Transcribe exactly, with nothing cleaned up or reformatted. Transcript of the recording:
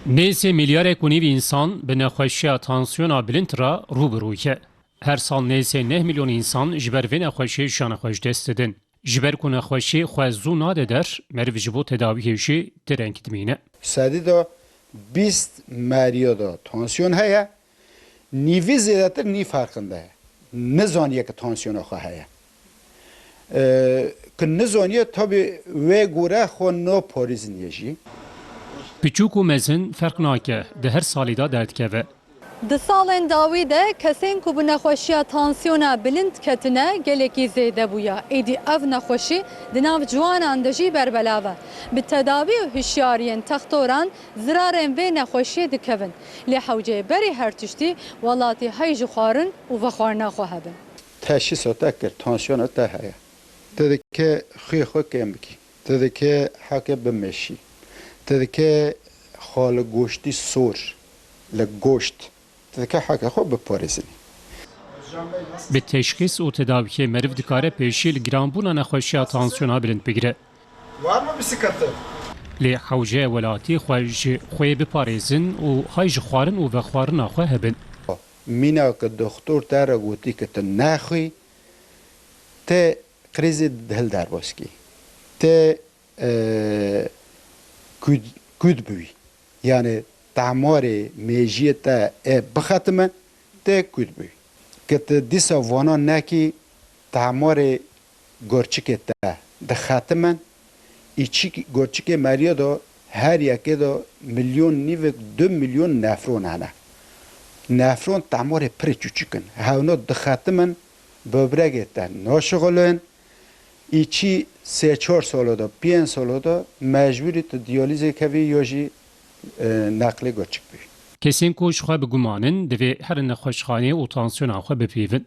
Nêzî milyarek û nîv însan bi nexweşiya tansiyona bilind re rû bi rû ye. Her sal nêzî neh milyon însan ji ber vê nexweşiyê jiyana xwe ji dest didin. Ji ber ku nexweşî xwe zû nade der, meriv ji bo tedawiyê jî direng dimîne. Sedî de bîst meriya de tansiyon heye, nîvî zêdetir nîv ferqinde ye. Nizaniye ki tansiyona xwe heye. Ee, ki nizaniye, tabi wê gore xwe naparêziniye jî. Piçûk û mezin ferq nake, di her salî de derdikeve. Di salên dawî de kesên ku bi nexweşiya tansiyona bilind ketine gelekî zêde bûye. Êdî ev nexweşî di nav ciwanan de jî berbelav e. Bi tedawî û hişyariyên textoran zirarên vê nexweşiyê dikevin. Lê hewceyê berî her tiştî welatî hey ji xwarin û vexwarina xwe hebin. Teşhîsa te kir, tansiyona te heye. Tu dike xwê xwe kêm bikî. Tu dike heke bimeşî. Tu dike xali goştî sor, li goşt. Tu dike heke xwe biparêzinî. Bi teşxîs û tedawiyê meriv dikare pêşî li giranbûna nexweşiya tansiyona bilind bigire. Var mı bisikletin? Lê hewce ye welatî xwe ji xwê biparêzin û hay ji xwarin û vexwarina xwe hebin. Mîna ku doxtor te re gotî ku tu nexwî, te krîzê di dil derbas kî. Te, e, kûd, kûd bûyî. Yanî temarê mêjiyê te ê bixetime, tê kûd bûyî. Ke tu dîsa vana nekî, temarê gorçikê te dixetimin, îçî gorçikê meriya de her yekê de milyon nîvek, du milyon nefron hene. Nefron temarê pirê çûçik in. Hewna dixetimin, böbregê te naşixulin, Îçî sê çar salo de, pênc salo de mecbûrî tu diyalîzê kevî ya jî, e, neqlê goçik bî. Kesên ku ji xwe bi guman in, divê herin nexweşxaneyê û tansiyona xwe bipîvin.